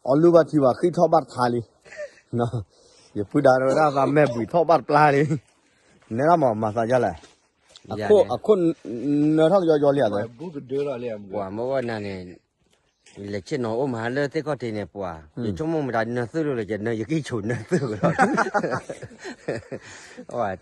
အီၣ်လုၢ်ဘၣ်ထံဘၣ်ဃံထီၣ်ဘၣ်တခါလံ, ယဖုဒါဝဲဒၣ်သးမဲာ်ဘှံးထီၣ်ဘၣ်တပျၢ်လံ, နဲဒၣ်မးမၤသးဒ်လဲၣ်, အခိၣ်အခိၣ်နၢထီၣ်ကယီကယီလံဧါ, ပှၤမ့ၢ်ဝဲနၤန့ၣ် လဲၤဆ့ၣ်နီၤအိၣ်မးလၢသ့ၣ်ခီၣ်ထံးန့ၣ်ပှၤ, ယဆိကမိၣ်မတၤနၢသုၣ်လၢလၢယကနၢယကံၣ်ဆိးနၢသုၣ်ကလီၤ,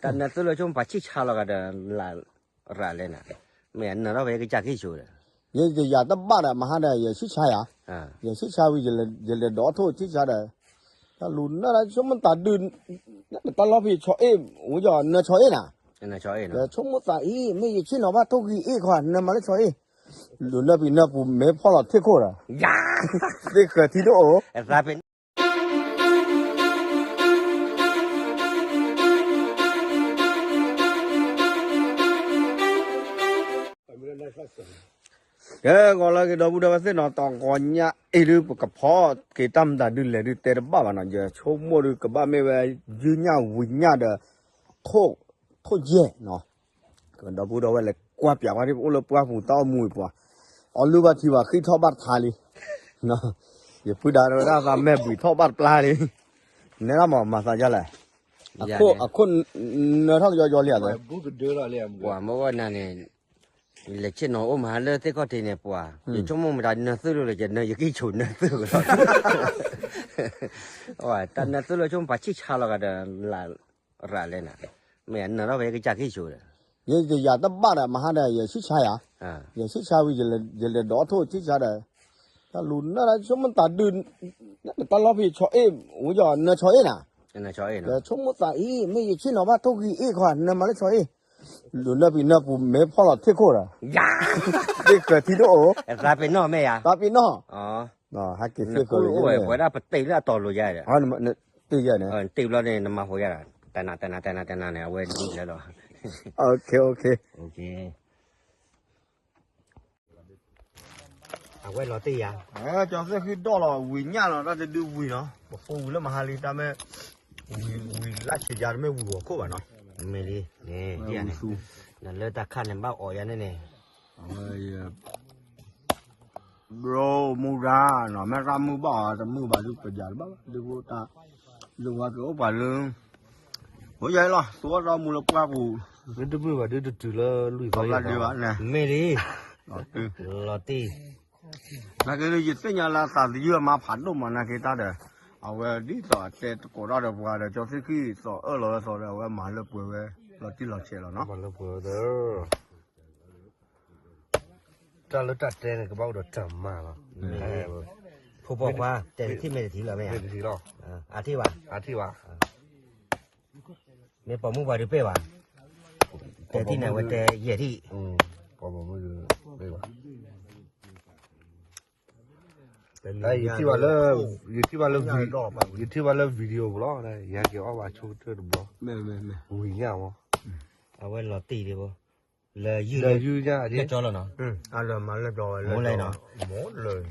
တၢ်နၢသုၣ်လၢဆိကမိၣ်ပှၤဆံၣ်ဆါလီၤဂာ်ဒီး လၢ်ရၤလဲၣ်နၤ, မ့ၢ်နၢထီၣ်ဝဲယကစၢ်ကံၣ်ဆိးဒီး ယယၤတဘၣ်ဒီး မဟါဒီး ယဆံၣ်ဆါယၤ, ယဆံၣ်ဆါဝံၤ ယလဲၤဒိးအီၣ်ထိၣ်ဆံၣ်ဆါဒီး, တၢ်လူၤနၢ်ဆိကမိၣ်သးဒုး, တၢ်လီၢ်ဖဲယဆီအ့ၣ်, ဝံၤယီၤနၢဆီအ့ၣ်နၤ, ယဆိကမိၣ်သးအံၤ မ့ၢ်ယဆ့ၣ်နီၤဘၣ်ထိၣ်ဂံၢ်အ့ၣ်ခီ နၢမၤလၢဆီအ့ၣ်, လူၤနၢပံၤနၢပူၤမ့ၢ်ဖီၣ်လီၤထ့ၣ်ခိၣ်ဒီး, သ့ၣ်ဃၢၤထံတအိၣ် ကဲ ဂီၤလၢက့ၤဒီပုၢ်ဒီဝဲၢ်သ့ၣ်နီၤ တဂီၤညါအံၤဒုး ပကဖီက့ၤတၢ်မတၤဒုးလဲၣ်ဒုးတဲတဘၣ်ဘၣ်နီၤ, ယဆိကမိၣ်ဒုးကဘၣ်မ့ၢ်ဝဲ ယုၢ်ညၣ်ဝံၤညၣ်ဒီး ထိၣ်, ထိၣ်ယဲၢ်နီၤ, ကဒီပုၢ်ဒီဝဲၢ်လဲၤကွၢ်ပၠးကွၢ်ဒ် ပအိၣ်လၢပှၢ်ပူၤတၢ်အိၣ်မူအံၤပှၤ, အီၣ်လုၢ်ဘၣ်ထံဘၣ်ဃံထီၣ်ဘၣ်တခါလံ, ယဖုဒါဝဲဒၣ်သးမဲာ်ဘှံးထီၣ်ဘၣ်တပျၢ်လံ, နဲဒၣ်မးမၤသးဒ်လဲၣ်, အခိၣ်အခိၣ်နၢထီၣ်ကယီကယီလံဧါ, ပှၤမ့ၢ်ဝဲနၤန့ၣ် လဲၤဆ့ၣ်နီၤအိၣ်မးလၢသ့ၣ်ခီၣ်ထံးန့ၣ်ပှၤ, ယဆိကမိၣ်မတၤနၢသုၣ်လၢလၢယကနၢယကံၣ်ဆိးနၢသုၣ်ကလီၤ, တၢ်နၢသုၣ်လၢဆိကမိၣ်ပှၤဆံၣ်ဆါလီၤဂာ်ဒီး လၢ်ရၤလဲၣ်နၤ, မ့ၢ်နၢထီၣ်ဝဲယကစၢ်ကံၣ်ဆိးဒီး, ယယၤတဘၣ်ဒီး မဟါဒီး ယဆံၣ်ဆါယၤ, ယဆံၣ်ဆါဝံၤ ယလဲၤဒိးအီၣ်ထိၣ်ဆံၣ်ဆါဒီး, တၢ်လူၤနၢ်ဆိကမိၣ်သးဒုး, တၢ်လီၢ်ဖဲယဆီအ့ၣ်, ဝံၤယီၤနၢဆီအ့ၣ်နၤ, ယဆိကမိၣ်သးအံၤ မ့ၢ်ယဆ့ၣ်နီၤဘၣ်ထိၣ်ဂံၢ်အ့ၣ်ခီ နၢမၤလၢဆီအ့ၣ်, လူၤနၢပံၤနၢပူၤမ့ၢ်ဖီၣ်လီၤထ့ၣ်ခိၣ်ဒီး, သ့ၣ်ဃၢၤထံတအိၣ်, သးပ့ၤနီၣ်မ့ၢ်ယၤ, သးပ့ၤနီၣ်, ဟဲက့ၤသ့ၣ်ဃၢၤလံ, ပဝဲဒၣ်ပတ့ၢ်လၢအတီၤလိၤယါဒီး, တ့ၢ်ယါန့ၣ်, တ့ၢ်ဘျီန့ၣ် နမၤဟိယါဒီး, တနၤတနၤတနၤတနၤန့ၣ် အဝဲဒ်လဲၣ်လီၤ, အဝဲလီၤတ့ၢ်ယၤ, ကၠီသ့ၣ်ဃံဒီၣ်လီၤ ဝံၤညၣ်လီၤ တၢ်တဒုဝံၤနီၤ ပဖိဝံၤလၢမဟါလံ တၢ်မ့ၢ်, ဝံၤ, ဝံၤလၢဆံးယၤတမ့ၢ်ဝံၤဂီၤခိၣ်ဘၣ်နီၤ, မ့ၢ်လံ, နလၢတၢ်ခါန့ၣ်ဘၣ်အီၣ်ယၤန့ၣ်န့ၣ်, ဘျီမူဒါနီၤ မ့ၢ်တၢ်မုၢ်ဘၣ်အီၤ တမုၢ်ဘၣ်ဒုးပယၤတဘၣ်ဘၣ် ဒုးဖိတၢ်, ဒုးဝဲက့ၤအိၣ်ပှၤလၢ, ဖိယဲလီၤ သဝီဒီမူလၢပှၢ်ပူၤ, မ့ၢ်တမုၢ်ဘၣ်ဒုးတတုၤလၢလွံၢ်သီယဲၢ်သီ, မ့ၢ်လံ, လီၤတံၢ်, နာ်က့ယသ့ၣ်ညါလၢသးသယုၢ်အမါဖးဒိၣ်မးနာ်က့တၢ်ဒီး, အဝဲဒ်သိးအတဲသကိးတၢ်ဒီးပှၤဒီး ကၠီသ့ၣ်ဃံသီအၢၣ်လီၤဝဲသီဒီး အဝဲမၤလၢပှဲၤဝဲ, လီၤတံၢ်လီၤဆဲးလီၤနီၤ, မၤလၢပှဲၤဝဲဒီး တၢ်လၢတၢ်တဲန့ၣ် ကဘၣ်အိၣ်ဒီးတၢ်မၤလီၤ, ဖိပှၢ်ခွါ တဲတထံၣ်မ့ၢ်တထံၣ်လီၤမ့ၢ်ဧါ, မ့ၢ်တထံၣ်လီၤ, အါထံၣ်ဘၣ်, အါထံၣ်ဘၣ်, မ့ၢ်ပိာ်မုၣ်ပှၤဒုးပ့ၢ်ဘၣ်, တဲထံၣ်န့ၣ် အဝဲတဲယဲၢ်ထံၣ်, ပိာ်မုၣ်ပ့ၢ်ဘၣ်, ယထံၣ်ဘၣ်လၢ, ယထံၣ်ဘၣ်လၢ, ယထံၣ်ဘၣ်လၢ video ပူၤလီၤ, ယဟဲက့ၤအီၣ်ဘၣ်ဆိကတၢၢ်တဘျီ, ဝံၤညၣ်မး, အဝဲလီၤတံၢ်ဒံးဘိ လၢယုၢ်, လၢယုၢ်ညါ, လၢကၠီလီၤနီၤ, အလၢမၤလၢကၠီဝဲလၢ, မိၢ်လၢ,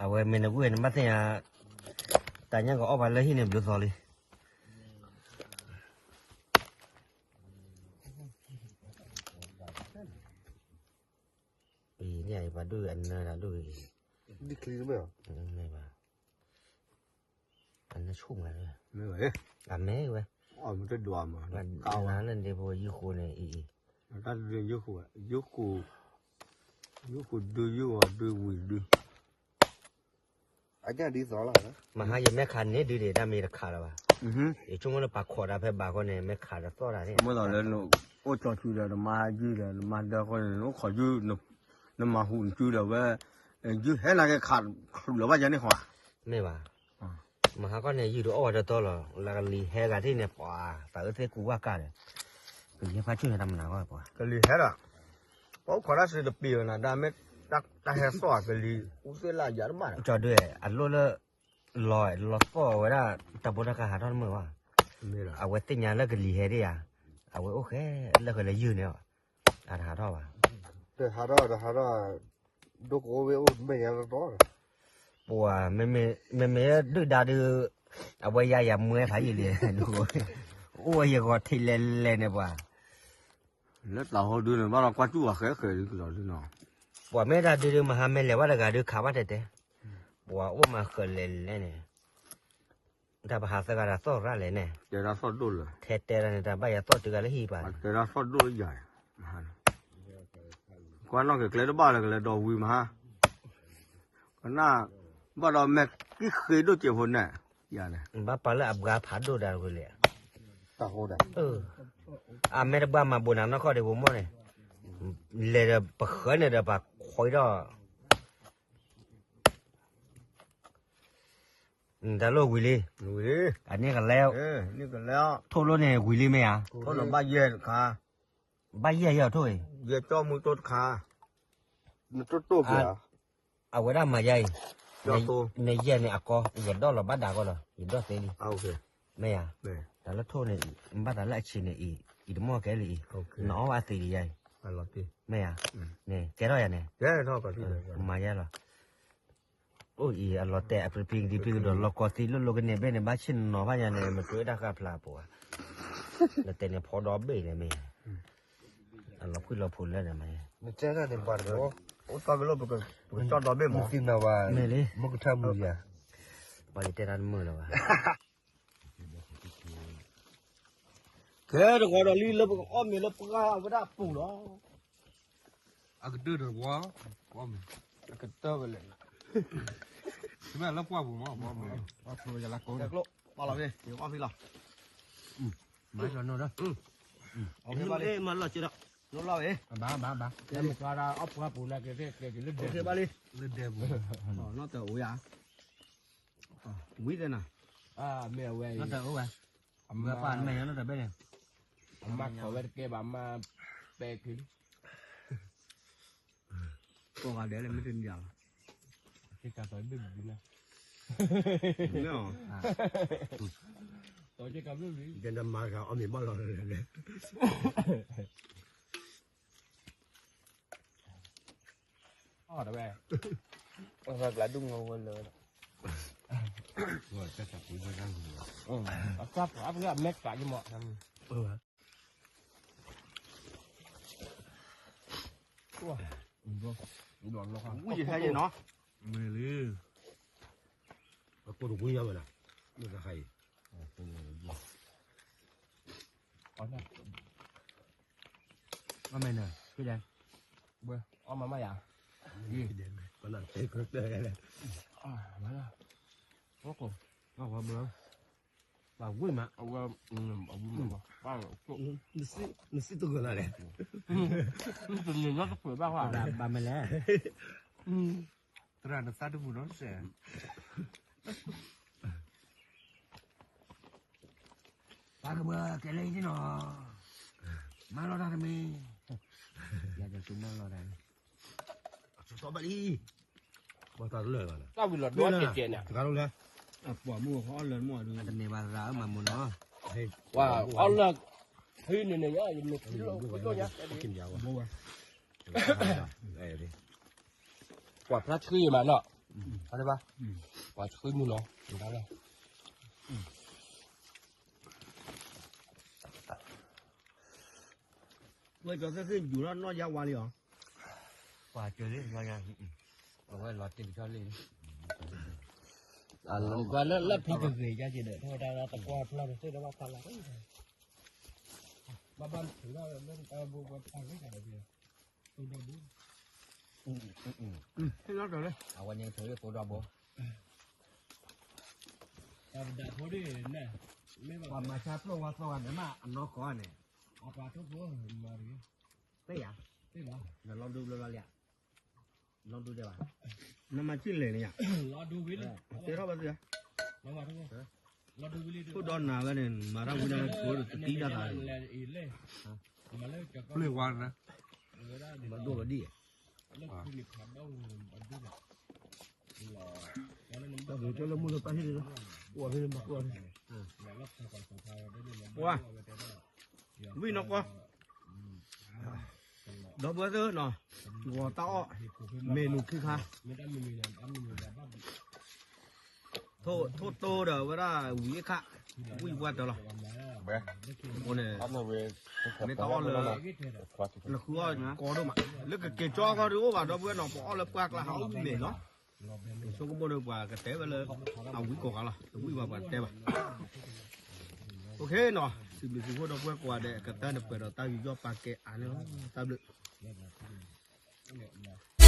အဝဲမ့ၢ်နကွၢ်နဘၣ်သ့ၣ်ညါ, တၢ်ညၣ်ကအီၣ်ဘၣ်လၢဟံၣ်န့ၣ်ဘျုးသီလံ, အံၤန့ၣ်ပှၤဒိၣ်အနၢတၢ်ဒိၣ်အံၤ, ဒ်ချံတဘ့ၣ်, မ့ၢ်ဘၣ်, အနၢဆူၣ်မး, အမဲဝဲ, နၤလၢန့ၣ်ဖိယုၢ်ဃိန့ၣ်အံၤအံၤ, ယုၢ်ဃိ, ယုၢ်ဃိဒုယုၢ်အီၤဒုဝံၤဒု မဟါယမဲခးန့ၣ်ဒုးဒံး တၢ်မ့ၢ်တခးလၢၤဘၣ်, ယဆိကမိၣ်လၢပှၤခိးတၢ်ဖဲဘၣ်ဃီန့ၣ် မဲခးတသီၣ်တၢ်န့ၣ်, မ့ၢ်လီၤလၢ, အိၣ်ကၠီစုဒီး နမါယုၢ်ဒီး နမါဒၢဃီန့ၣ် နအိၣ်ခိးယုၢ်, နမၤဟူးနစုဒီးဝဲ, ယုၢ်ဟဲနာ်က့ခး, ချုးလၢၤဘၣ်ယၤန့ၣ်ဃီ, မ့ၢ်ဘၣ်, မဟါကီၢ်န့ၣ်ယုၢ်တအိၣ်ဝဲတတီလီၤ လၢကလံၤဟဲဂၤထံၣ်န့ၣ် ပှၤ, သးအုးသ့ၣ်ကူဝၣ်ကၢ်ဒီး, ကလံၤဟဲဖးဆူၣ်န့ၣ်တၢ်မနုၤကီၢ်ပှၤ, ကလံၤဟဲဒီး, ပှၤအိၣ်ခိးတၢ်စံးတပံၤဝဲနၤ ဒၣ်မ့ၢ်, တၢ်ဟဲသီၣ်အကလံၤ, အူသ့ၣ်လၢယၤတဘၣ်ဒီး, ကၠီဒုး, အလိၣ်လၢ, လီၤ, လီၤသီၣ်ဝဲဒၣ်, တၢ်ဘိတၢ်ခါဟးထီၣ်တမုာ်ဘၣ်, အဝဲသ့ၣ်ညါလၢကလံၤဟဲဒၣ်ယၤ, အဝဲအိၣ်ဃဲလၢဃဲလၢယုၢ်န့ၣ်, အတဟးထီၣ်ဘၣ်, တဟးထီၣ်တဟးထီၣ်, ဒိကအိၣ်ဝဲအိၣ်မဲာ်ညါတတီ, ပှၤ, မ့မ့ၢ်ဒုၣ်ဒါဒုး, အဝဲယၤယၤမွဲဖးယံာ်လံ, အိၣ်ဝဲယဂီၤထံးလဲၤလဲၤန့ၣ်ပှၤ လၢတၢ်ဟိဒုန့ၣ် ဘၣ်လီၤကွၢ်စူၣ်အဃဲဃဲလံကလီၤလံနီၤ, ပှၤမ့ၢ်တၢ်ဒုးဒုးမဟါမဲလဲၤဝဲတဂၤဒုးခးဘၣ်တဲတဲ, ပှၤအိၣ်မၤဃၢၤလဲၤလဲၤန့ၣ်, တၢ်ပဟးသၣ်ဂၤတၢ်သီၣ်ရၣ်လဲၣ်န့ၣ်, ထဲတဲဒၣ်န့ၣ်တၢ်ဘၣ်ယၤသီၣ်တုၤဂၤလၢဟံၣ်ပၤန့ၣ်, ကွၢ်နီၣ်က့ၤကျဲတဘၣ်လၢကလဲၤဒီဝံၤမဟါ, ကနၣ်, ဘၣ်ဒီးမဲာ်ကံၣ်ဃ့ဒိၣ်စဲးဖိန့ၣ်, ယၤန့ၣ်, ဘၣ်ပာ်လၢအဘှါဖးဒိၣ်ဒၣ်ဝဲလဲၣ်, အမဲာ်တဘှါမၤဘိးနၤနီၢ်ခီၣ်ဒံးဖိမိၢ်န့ၣ်, လဲၤဒီးပဃၢၤန့ၣ်ဒီးပှၤခွံဒီး တၢ်လိၣ်ဝံၤလံ, အန့ၣ်ကလဲ, ထိၣ်လိၣ်န့ၣ်ဝံၤလံမ့ၢ်ဧါ, ဘၣ်ယဲၢ်ယဲၢ်ထိၣ်အံၤ, အဝဲဒၣ်မၤယါအံၤ, နယဲၢ်န့ၣ်အကီ, ယဒိၣ်လီၤဘၣ်ဒၣ်ကီလီၤ, ယဒိၣ်သ့လံ, မ့ၢ်ဧါ, တၢ်လၢထိၣ်န့ၣ်, ဘၣ်တၢ်လၢအဆံးန့ၣ်အံၤ, အံၤတမီၢ်ကဲလံအံၤ, နအီၣ်ဘၣ်သ့လံယါအံၤ, မ့ၢ်ဧါ, ကဲထီၣ်ယၤန့ၣ်, မၤယါလီၤ အိၣ်အံၤအလီၤတဲာ်အပျံၤကဒံပျံၤကဒီး လီၤကီသံလိၣ်လိၣ်ကန့ၢ်ဘ့ၣ်န့ၣ် ဘၣ်ဆ့ၣ်နီၤဘၣ်ယၤန့ၣ် မ့ၢ်တၢ်ဃၣ်ဖျါပူၤဧါ, နတဲန့ၣ်ဖီဒီဘ့ၣ်န့ၣ်မ့ၢ်, အလီၤဖှံလီၤဖိးလၢန့ၣ်မ့ၢ်, အိၣ်တၢ်ကလီၢ်ပကကၠီဒီဘ့ၣ်မး, မ့ၢ်လံ, ပှၤယတဲတၢ်တမုာ်လၢၤဘၣ် ကဲတဂီၤဒီးလံလၢပကအီၣ်မ့ၤလၢပှၢ်ဝဲဒၣ်အပူၤလီၤ. အကတၢၢ်တဝီ, အကတၢၢ်ဝဲလဲၣ်, မ့ၢ်လၢပှၢ်ပူၤမး, ပှၢ်ပူၤ, ပှၢ်လီၤဖဲ, ပှၢ်ဖဲလီၤ, မၤလီၤနီၤ, မၤလီၤက့ၤဒီး, ဘၣ်ဘၣ်ဘၣ်, လၢမ့ၢ်ကွၢ်ဒၣ်အီၣ်ပှၢ်ပူၤလၢကဲကဲကဲလၢဒဲပူၤ, လၢဒဲပူၤ, နီၢ်တအိၣ်ယၤ, ဝံၤသ့ၣ်နၤ, မ့ၢ်အဝဲ, နီၢ်တအိၣ်ဝဲ, အမါပၢ်မဲာ်ညါနီၢ်တဘဲန့ၣ်, အမါထီၣ်ဝဲတကဲဘၣ် အမါပဲာ်က့ၤလံ, ကိးဂၤဒဲးလၢမ့ၢ်တနံၤလီၤ, ကဘုဘုလီၤ, ကဘုဘု, အီၣ်တဝဲ, အီၣ်ကျးဒူၣ်ငိၢ်ဝဲလၢ, အကၢ်ပှၤဖဲအမဲာ်ကျးယမီၢ်, ဝံၤဟဲယနီၤ, မ့ၢ်လံ, အကိးတဝံၤညါဝဲဒၣ်, မ့ၢ်တဟါအံၤ, အီၣ်မ့ၢ်န့ၣ်, ဝဲ, အီၣ်မၤမၤယၤ, ပှၤဝံၣ်မး, အဝဲ, နစံးတဂၤလၢ်လဲၣ်, တန့ၢ်ညီတပှဲၤဘၣ်ဝဲ, ဘၣ်မနုၤလဲၣ်, သရၣ်နသးတမုာ်နီတစဲး ပှၤကဘၣ်ကဲလၢအံၤနီၤ, မၤလီၤတၢ်တမံၤ, ယၤဒီးသုမၤလီၤတၢ်, စီဘၣ်လံ, ပှၤတၢ်လၢာ်ဘၣ်န့ၣ်, တၢ်ဝံၤလီၤဒိၣ်ကဲကဲန့ၣ်, တဂၤလၢ, ပှၤမုၢ်အီၣ်လၢာ်မ့ၢ်အီၤဒုး, တန့ၢ်ဘၣ်သရၣ်ဧၢမၤမုာ်နီၤ, ပှၤအီၣ်လၢာ်, ဖဲန့ၣ်န့ၣ်ညါ, ယမ့ၢ်ဖုလီၤ, ဖုလီၤညါ, ဘိဝဲ ပှၤဖျါဆှံမးနီၤ, ဘၣ်, ပှၤဆှံမုၢ်နီၤ, ဝဲကၠီသ့ၣ်သ့ၣ်ယူၤထီၣ်နီၢ်ယါဝါလံအီၤ, ပှၤကၠီလံ, အဝဲလီၤတံၢ်ကဆီလံ, လၢဖံတဂ့ၤယါက့ၤဒီး ထီၣ်ဝဲဒၣ်တကွၢ်ဖျါတသ့ဒီးဘၣ်ဖျါလၢ, ဘၣ်ဘၣ်ထုးထီၣ်လၢတၢ်ဘိပှၤဖျါဂ့ၤကဒီး, ဟ့ၣ်လီၤတၢ်လၢ, အဝဲန့ၣ်ထုးလၢကိးဒီဘိ, ပှၤမၤဆါပျိၢ်ဝါသီဂၤန့ၣ် မ့ၢ်အနီၢ်ကီၢ်န့ၣ်, သ့ယၤ, နလီၤဒူဘျီလီၤလံ, လီၤဒူဒဲးဘၣ်, နမၤစံၣ်လဲၣ်န့ၣ်ယၤ, တဲထီၣ်ဘၣ်သု, အိၣ်ဒီးနၤဝဲန့ၣ် မၤတၢ်ဝံၤဒၣ်တကိးဒီးတသံတၢ်သးန့ၣ်, ပျ့�ၤ�်ဝါန့ၣ်, တၢ်ဘျုးကၢလၢမုၢ်လၢပၢ်ဟ့ၣ်လီၤ, အိၣ်ဖဲန့ၣ်မၤကွၢ်ဖဲ, ဝံၤနီၢ်ကီၢ်, ဒီပုၢ်ဝဲၢ်သ့ၣ်နီၤ, ဂီၤတၢ်အီၣ်, မ့ၢ်နုာ်ခံခါ, ထိၣ်တိၢ်ဒီးဝဲဒၣ်ဝံၤအခါ, ဝံၣ်ပှၢ်တၢ်လီၤ, အဃိန့ၣ်, မ့ၢ်တအီၣ်လၢ, နဃုအီၣ်ကီဒိၣ်မး, လၢကက့ၤကၠီဃီတအိၣ်ဘၣ်ဒီပုၢ်ဝဲၢ်နီၤ, ပအီၣ်လၢပှၢ်ကျါဟးအီၣ်ဝံၣ်န့ၣ်နီၤ, ဆိကမိၣ်ဒီးပှၤကတဲဝဲလၢ, အဝံၣ်ကိးဂၤလီၤ, တဝံၣ်ဘၣ်ပှၤတဲဘၣ်, အိၣ်ခ့နီၤ, စံးဘျုးစံးဖှိၣ်ဒီပုၢ်ဝဲၢ်ကိးဂၤဒဲး ကတၢၢ်န့ၣ်ပှဲၤဒီးတၢ်ယူးယီၣ်ပာ်ကဲအါန့ၣ်လီၤ, တၢ်ဘျုး